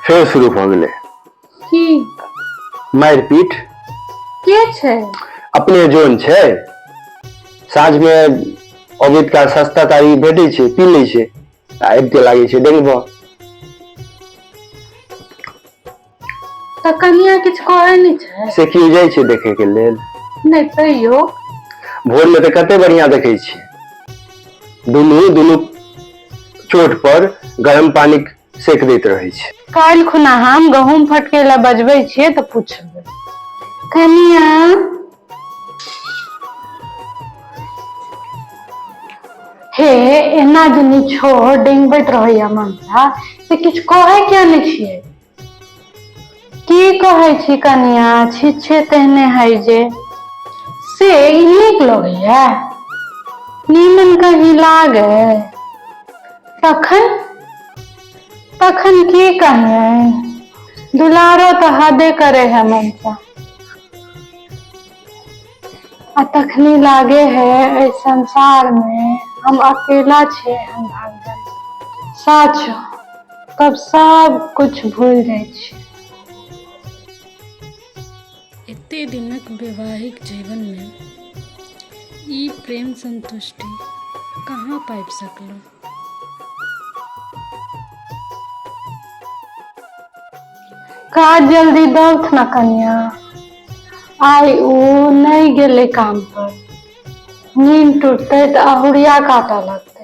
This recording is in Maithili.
फेर शुरू भऽ गेलै। की? मारि पीट। के छै? अपने जोन छै। साँझमे अबैत काल सस्ता तारी भेटै छै, पी लै छै आ आबिते लागै छै डेंगबऽ। तऽ कनिया किछु कहै नहि छै? से की जाइ छै देखै के लेल? नहि, तैयो। भोरमे तऽ कते बढ़िया देखै छियै, दुनू दुनू चोट पर गरम पानी सेक दैत रहै छै। काल्हि खुना हम गहूँम फटकै लए बजबै छियै तऽ पुछबै कनिया। हे, एना जे निछोह डेंगबैत रहैया मनसा, से किछु कहै किया नहि छियै? की कहै छी कनिया, छिछे तेहने है जे से ई नीक लगैया? नीमन कहीं लागे? तखन तखन की कहियै, दुलारो तऽ हदे करे है मनसा। आ तखनी लागे है एहि संसार में हम अकेला छियै, हम भागल सच। तब सब कुछ भूल जाइ छियै। एते दिनक वैवाहिक जीवनमे ई प्रेम संतुष्टि कहाँ पाबि सकलहुँ। काज जल्दी दौथ न कनिया। आइ ओ नहि गेलै काम पर, नींद टूटतै तऽ अहुरिया काटऽ लगतै।